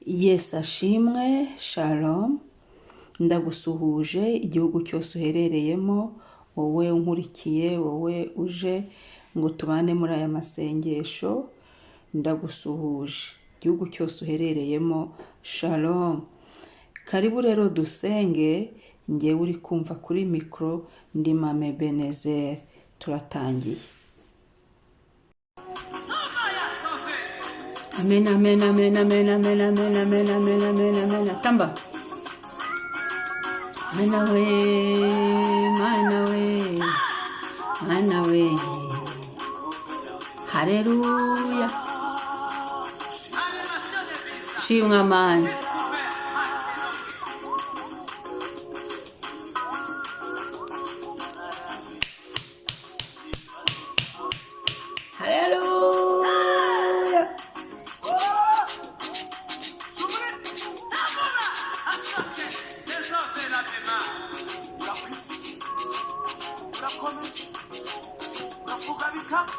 Yesu ashimwe, shalom. Ndagusuhuje igihugu cyose uherereyemo, wowe unkurikiye, wowe uje ngo tubane muri aya masengesho, ndagusuhuje. Igihugu cyose uherereyemo, shalom. Karibu rero dusenge, ngewe uri kumva kuri mikoro ndi Mame Benezeri. Turatangiye. Amen, amen, amen, amen, amen, amen, amen, amen, amen, amen. Tamba. Mana we, mana we, mana we. Haleluya. Shimwa mana. Haleluya.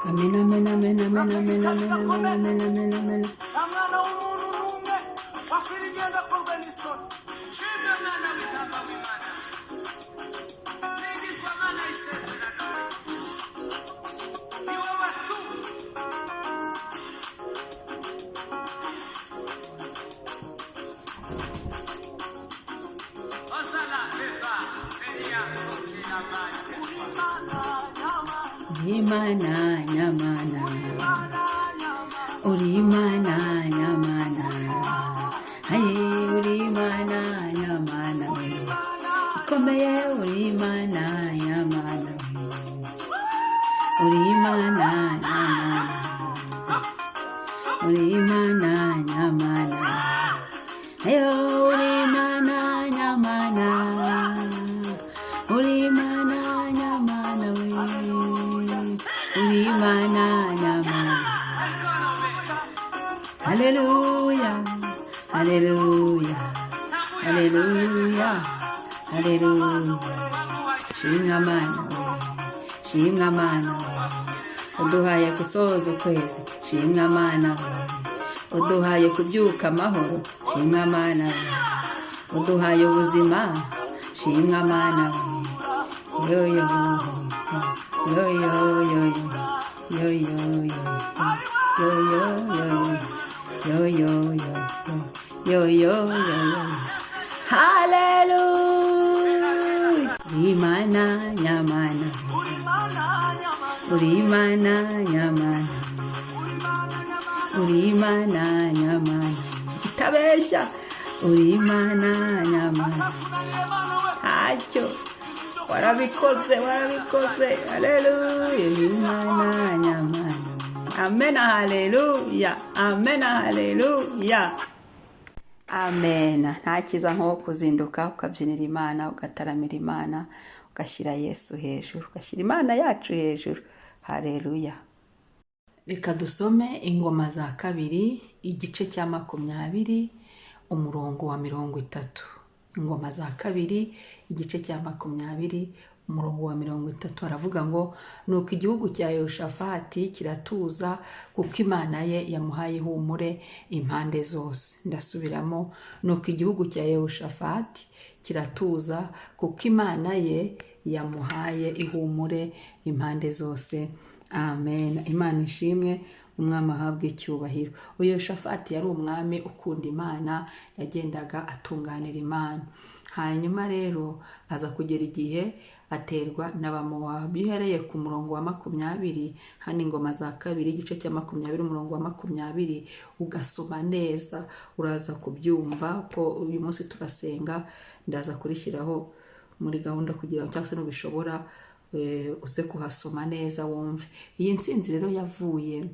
Amen, amen, amen, amen, amen, amen, amen, amen, amen, amen. Nta mwana w'umuntu n'umwe wakwira igenda akorwe n'isoni. Shimwa mwana w'intama w'Imana. Singizwa Mana y'isezerano. Ni wowe tu. Ozala Eva, Elia, Sokina, Maje. Uri Imana nyamana, Imana nyamana. uri Imana nyamana, Uri Imana nyamana. Aye, uri Imana nyamana. uri Imana Ikomeye uri Imana nyamana. Uri Imana nyamana. Uri Imana nyamana. Ayo uri Imana nyamana. Uri Imana nyamana we. Uri Imana nyamana. Haleluya. Haleluya. Haleluya. Haleluya. Shimwa Mana we. Shimwa Mana we. Uduhaye gusoza ukwezi. Shimwa Mana we. Uduhaye kubyuka amahoro. Shimwa Mana we. Uduhaye ubuzima. Shimwa Mana we. Yo yo yo yo yo yo yo yo yo yo yo yo yo yo yo yo yo. Haleluya. Imana nyamana. uri Imana nyamana, Uri Imana nyamana. uri Imana nyamana, Uri Imana nyamana. Itabeshya. Uri Imana nyamana. atakunaniye Mana we, Ntacyo. Warabikoze, warabikoze. Haleluya. Imana nyamana. Amen, haleluya. Amen, haleluya. Amen. Nta cyiza nko kuzinduka ukabyinira Imana, ugataramira Imana, ugashyira Yesu hejuru, ugashyira Imana yacu hejuru. Haleluya. Reka dusome Ingoma za Kabiri, igice cya 20, umurongo wa 30. Ingoma za Kabiri, igice cya 20, umurongo wa 30, aravuga ngo: "Nuko igihugu cya Yehoshafati kiratuza, kuko Imana ye yamuhaye ihumure impande zose." Ndasubiramo: nuko igihugu cya Yehoshafati kiratuza, kuko Imana ye yamuhaye ihumure impande zose. Amen. Imana ishimwe, umwami ahabwa icyubahiro. Uyu Yehoshafati yari umwami ukunda Imana, yagendaga atunganira Imana. Hanyuma rero aza kugera igihe aterwa n'Abamowabu. Iyo uhereye ku murongo wa 20, hano Ingoma za Kabiri, igice cya 20, umurongo wa 20, ugasoma neza, uraza kubyumva ko uyu munsi turasenga. Ndaza kurishyiraho muri gahunda kugira ngo, cyangwa se nubishobora, uze kuhasoma neza wumve. Iyi ntsinzi rero yavuye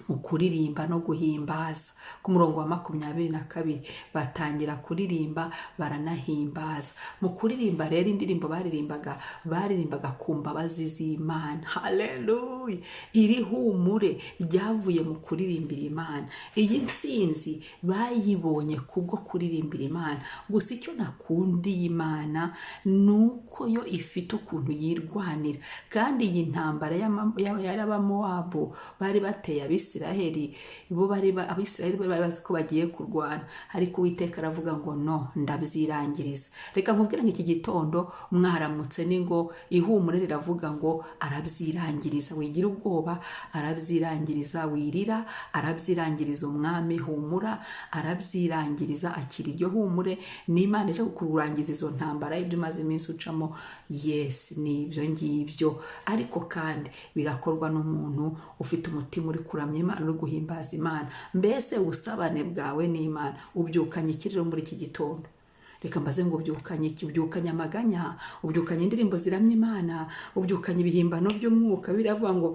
mu kuririmba no guhimbaza. Ku murongo wa 22 batangira kuririmba baranahimbaza. Mu kuririmba rero, indirimbo baririmbaga, baririmbaga ku mbabazi z'Imana. Haleluya! Iri humure ryavuye mu kuririmbira Imana. Iyi ntsinzi bayibonye kubwo kuririmbira Imana. Gusa icyo nakundiye Imana ni uko yo ifite ukuntu yirwanira. Kandi iyi ntambara y'Abamowabu bari bateye Abisirayeli. Abisiraheli. Bo bari Abisiraheli bari bazi ko bagiye kurwana, ariko Uwiteka aravuga ngo no, ndabyirangiriza. Reka nkubwire ngo iki gitondo mwaramutse ni ngo ihumure riravuga ngo arabyirangiriza. Wigira ubwoba, arabyirangiriza. Wirira, arabyirangiriza. Umwami, humura, arabyirangiriza. Akira iryo humure, ni Imana ije kukurangiza izo ntambara, ibyo umaze iminsi ucamo. Yes, ni ibyo ngibyo, ariko kandi birakorwa n'umuntu ufite umutima uri kuramya Imana, uri guhimbaza Imana, mbese ubusabane bwawe n'Imana. Ubyukanye iki rero muri iki gitondo? Reka mbaze ngo ubyukanye iki? Ubyukanye amaganya? Ubyukanye indirimbo ziramya Imana? Ubyukanye ibihimbano by'umwuka? Biravuga ngo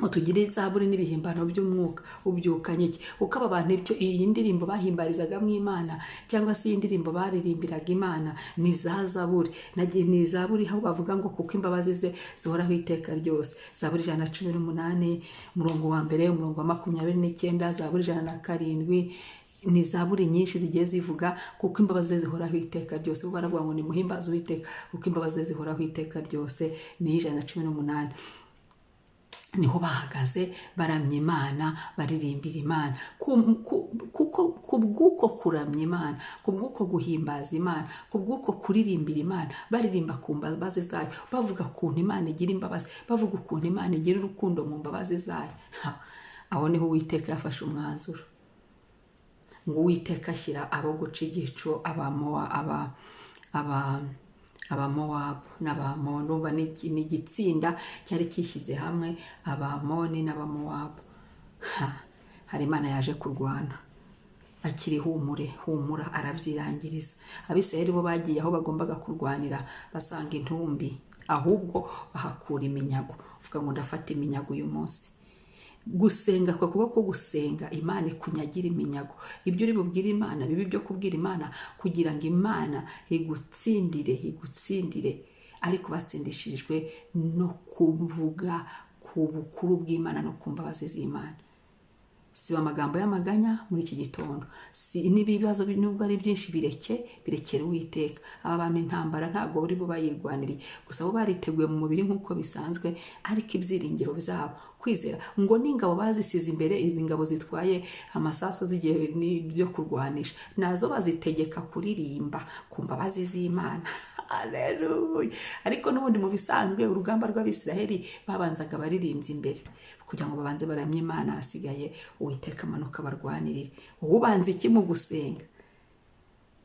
tugire zaburi n'ibihimbano by'umwuka. Ubyukanye iki? Kuko aba bantu ibyo iyi ndirimbo bahimbarizagamo Imana, cyangwa se iyi ndirimbo baririmbiraga Imana, ni za zaburi. Ni zaburi aho bavuga ngo kuko imbabazi ze zihoraho iteka ryose. Zaburi 118, umurongo wa mbere, umurongo wa 29, zaburi 107, ni zaburi nyinshi zigiye zivuga kuko imbabazi ze zihoraho iteka ryose. Bo baravuga ngo nimuhimbaze Uwiteka kuko imbabazi ze zihoraho iteka ryose. Ni 118, niho bahagaze baramya Imana, baririmbira Imana. Kuko kubw'uko kuramya Imana, kubw'uko guhimbaza Imana, kubw'uko kuririmbira Imana, baririmba ku mbabazi zayo, bavuga ukuntu Imana igira imbabazi, bavuga ukuntu Imana igira urukundo mu mbabazi zayo. Ha, aho niho Uwiteka yafashe umwanzuro ngo Uwiteka ashyira abo guca igico abamowa aba aba Abamowabu n'Abamoni. Urumva ni igitsinda cyari cyishyize hamwe, Abamoni n'Abamowabu. Ha, hari Imana yaje kurwana. Akiri humure, humura, arabyirangiriza. Abisirayeli bo bagiye aho bagombaga kurwanira basanga intumbi, ahubwo bahakura iminyago. Uvuga ngo ndafata iminyago uyu munsi. Gusenga kwa kuba ko gusenga Imana ikunyagira iminyago. Ibyo uri bubwire Imana bibe ibyo kubwira Imana kugira ngo Imana igutsindire, igutsindire. Ariko batsindishirijwe no kuvuga ku bukuru bw'Imana no ku mbabazi z'Imana. Siba amagambo y'amaganya muri iki gitondo. Si n'ibibazo nubwo ari byinshi, bireke, birekere Uwiteka. Aba bantu intambara ntabwo bari bo bayirwaniriye gusa, bo bariteguye mu mubiri nk'uko bisanzwe, ariko ibyiringiro byabo, kwizera, ngo n'ingabo bazisize imbere. Izi ngabo zitwaye amasasu zigiye n'ibyo kurwanisha, nazo bazitegeka kuririmba ku mbabazi z'Imana. Haleluya! Ariko n'ubundi mu bisanzwe urugamba rw'Abisiraheli babanzaga baririmbye imbere kugira ngo babanze baramye Imana, hasigaye Uwiteka amanuka barwanirire. Wowe ubanza iki mu gusenga?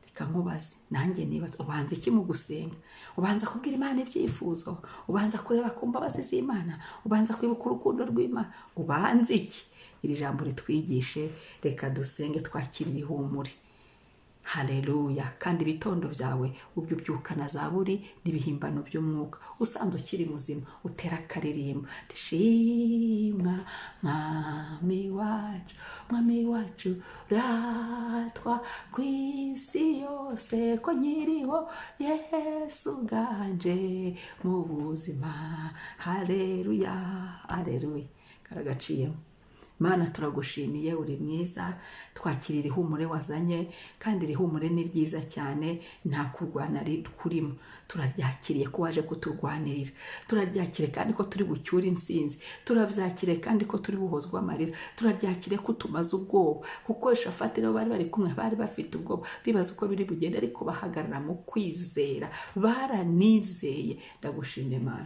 Reka nkubaze nanjye nibaze, ubanza iki mu gusenga? Ubanza kubwira Imana ibyifuzo? Ubanza kureba ku mbabazi z'Imana? Ubanza kwibuka urukundo rw'Imana? Ubanza iki? Iri jambo ritwigishe. Reka dusenge twakirire ihumure. Haleluya! Kandi ibitondo byawe ubyo ubyukana zaburi n'ibihimbano by'umwuka. Usanze ukiri muzima, utera akaririmbo: shimwa Mwami wacu, Mwami wacu, ratwa ku isi yose, ko nkiriho Yesu ganje mu buzima. Haleluya, haleluya! Karagaciyemo. Mana, turagushimiye, uri mwiza. Twakirira ihumure wazanye, kandi iri humure ni ryiza cyane, nta kurwana kurimo. Turaryakiriye ko waje kuturwanirira, turaryakiriye kandi ko turi bucyure intsinzi, turabyakiriye kandi ko turi buhozwe amarira, turabyakiriye ko tumaze ubwoba, kuko Shafati nabo bari bari kumwe bari bafite ubwoba, bibaza uko biri bugende, ariko bahagarara mu kwizera, baranizeye. Ndagushimye Mana,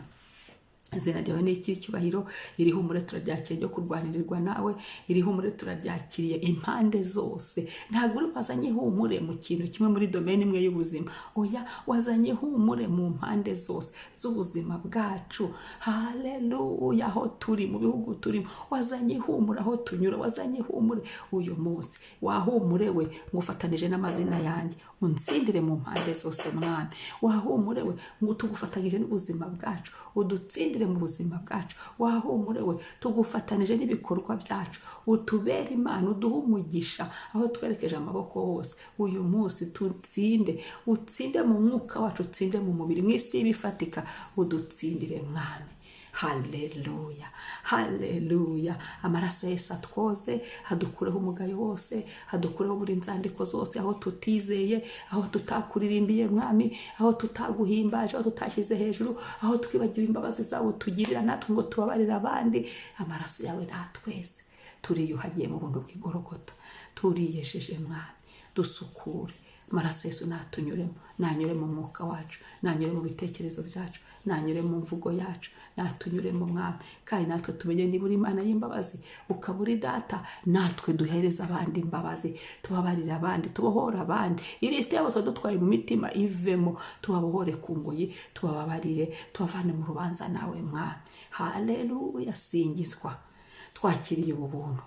izina ryawe ni icy'icyubahiro. Iri humure turaryakiriye ryo kurwanirirwa nawe, iri humure turaryakiriye impande zose. Ntabwo uri wazanye ihumure mu kintu kimwe, muri domaine imwe y'ubuzima. Oya, wazanye ihumure mu mpande zose z'ubuzima bwacu. Haleluya! Aho turi, mu bihugu turimo, wazanye ihumure. Aho tunyura, wazanye ihumure. Uyu munsi wahumurewe, ngufatanije n'amazina yanjye, unsindire mu mpande zose. Mwana, wahumurewe, ngo tugufatanyije n'ubuzima bwacu, udutsindire mu buzima bwacu. Wahumurewe, tugufatanije n'ibikorwa byacu, utubere Imana, uduhe umugisha aho twerekeje amaboko hose. Uyu munsi tutsinde, utsinde mu mwuka wacu, utsinde mu mubiri, mu isi y'ibifatika, udutsindire Mwami. Haleluya, haleluya. Amaraso ya Yesu atwoze, adukureho umugayo wose, adukureho buri nzandiko zose, aho tutizeye, aho tutakuririmbiye Mwami, aho tutaguhimbaje, aho tutashyize hejuru, aho twibagiwe imbabazi zawe utugirira natwe ngo tubabarire abandi. Amaraso yawe natweze, turiyuhagiye mu buntu bw'igorogota, turiyejeje Mwami, dusukure. Amaraso Yesu natunyuremo, nanyure mu mwuka wacu, nanyure mu bitekerezo byacu, nanyure mu mvugo yacu, natunyure mu Mwami. Kandi natwe tumenye niba uri Imana y'imbabazi, ukaba uri Data, natwe duhereze abandi imbabazi, tubabarire abandi, tubohore abandi. Ilisite yabo tuba dutwaye mu mitima ivemo, tubabohore ku ngoyi, tubababarire, tubavane mu rubanza nawe Mwami. Haleluya, singizwa. Twakiriye ubu buntu,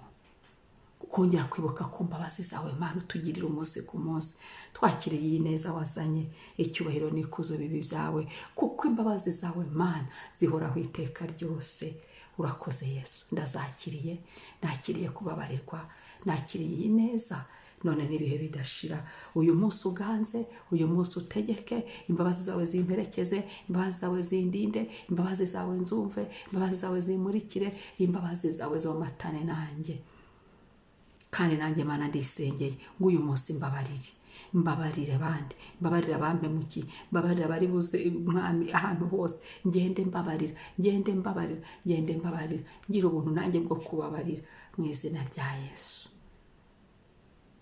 kongera kwibuka ku mbabazi zawe Mana utugirira umunsi ku munsi. Twakiriye iyi neza wazanye, icyubahiro n'ikuzo bibi byawe, kuko imbabazi zawe Mana zihoraho iteka ryose. Urakoze Yesu, ndazakiriye, nakiriye kubabarirwa, nakiriye iyi neza none n'ibihe bidashira. Uyu munsi uganze, uyu munsi utegeke, imbabazi zawe zimperekeze, imbabazi zawe zindinde, imbabazi zawe nzumve, imbabazi zawe zimurikire, imbabazi zawe zomatane nanjye. Kandi nanjye Mana ndisengeye ngo uyu munsi mbabarire, mbabarire abandi, mbabarire abampemukiye, mbabarire abari buze Mwami ahantu hose, ngende mbabarira, ngende mbabarira, ngende mbabarira, ngira ubuntu nanjye bwo kubabarira mu izina rya Yesu.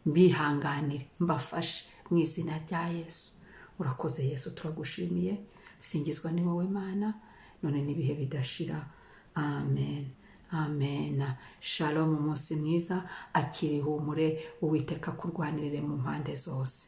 Mbihanganire, mbafashe mu izina rya Yesu. Urakoze Yesu, turagushimiye, singizwa ni wowe Mana none n'ibihe bidashira. Amen, amen. Shalom, umunsi mwiza, akiri humure, Uwiteka kurwanirire mu mpande zose.